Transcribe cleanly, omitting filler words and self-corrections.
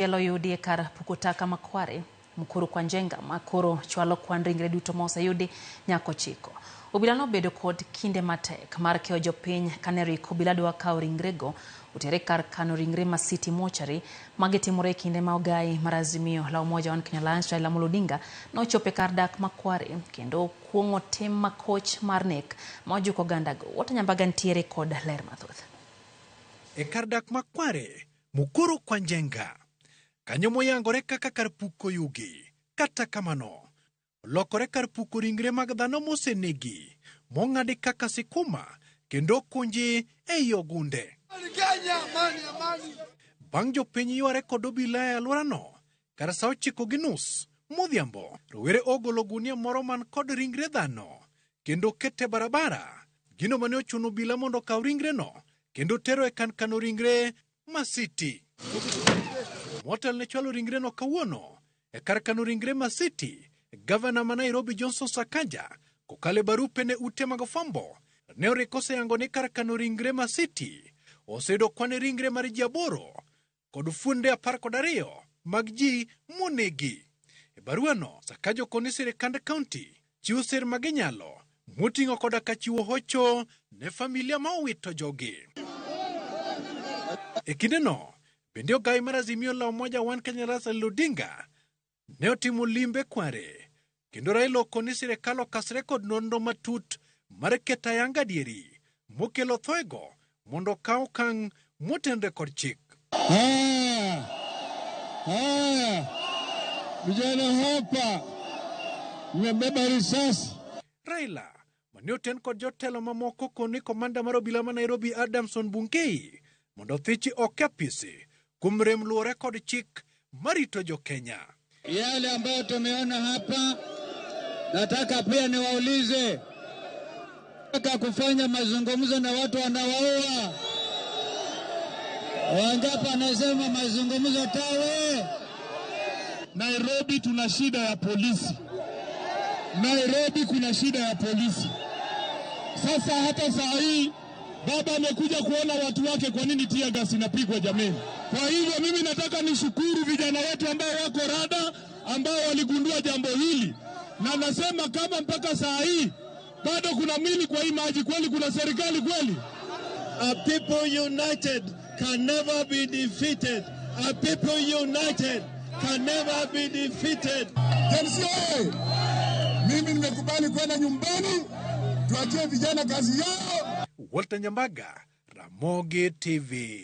Machielo oyudi e kar puko taka ma Kware, Mukuru kwa Njenga ma koro chwalo kwan ringre duto ma oseyudi nyaka ochiko. Obila nobedo kod kinde matek mar keyo jopiny kane rik obila dwa kawo ringrego otere kar kano ringre ma City Mortuary. Magi timore e kinde ma ogai mar Azimio la Umoja One Kenya Alliance Raila Amolo Odinga nochopo e kar dak ma Kware kendo kuong'o tim makoch mar nek ma ojuko ogandago. Walter Nyambaga nitiere kod ler mathoth. E kar dak ma Kware, Mukuru kwa Njenga, kanyo moyangore kaka kar puko yugi. Kata kamano, olokore kar puko ringre mag dhano mosenegi, mong'adi kaka sikuma kendo okunji ei ogunde. Bang' jopiny yware kod obila e alworano, kar sa 9:30 modhiambo, rowere ogolo gunia moro man kod ringre dhano kendo kete barabara. Gino mane ochuno obila mondo okaw ringreno kendo tero e kan kano ringre ma City. Motel ne chwalo ringreno kawuono e kar kano ringre ma City. Gavana ma Nairobi Johnson Sakaja kokalo e barupe ne ute mag fwambo ne oriko oseyango ni kar kano ringre ma City oseyudo kwan ringre mar ji 8 kod fuonde 12 mag ji monegi. E baruano, Sakaja okoni sirikand kaunti chiwo sir ma ginyalo moting'o koda ka chiwo hocho ne familia ma owito jogi. E kindeno, bende ogai mar Azimio la Umoja One Kenya Raila Odinga ne otimo limbe Kware kendo Raila okoni sirikal okasre kod nonro matut mar keto ayanga adieri mokelo thoego mondo okaw okang' motenre kod chik. Haya, haya, vijana hapa mmebeba risasi. Raila mane oten kod jotelo mamoko koni komanda mar obila ma Nairobi Adamson Bungei mondo othichi ok e apisi kuom rem luwore kod chik marito jo-Kenya. Yale ambayo tumeona hapa, nataka pia niwaulize, nataka kufanya mazungumzo na watu wanawaua. Wangapi anasema mazungumzo tawe? Nairobi tuna shida ya polisi. Nairobi kuna shida ya polisi. Sasa hata saa hii baba amekuja kuona watu wake, kwa nini tear gas inapigwa jameni? Kwa hivyo mimi nataka nishukuru vijana wetu ambao wako rada, ambao waligundua jambo hili, na nasema kama mpaka saa hii bado kuna mili kwa hii maji, kweli kuna serikali kweli? A people united can never be defeated. A people united can never be defeated. Gen Z, mimi nimekubali kwenda nyumbani, tuachie vijana kazi yao. Walter Nyambaga, Ramogi TV.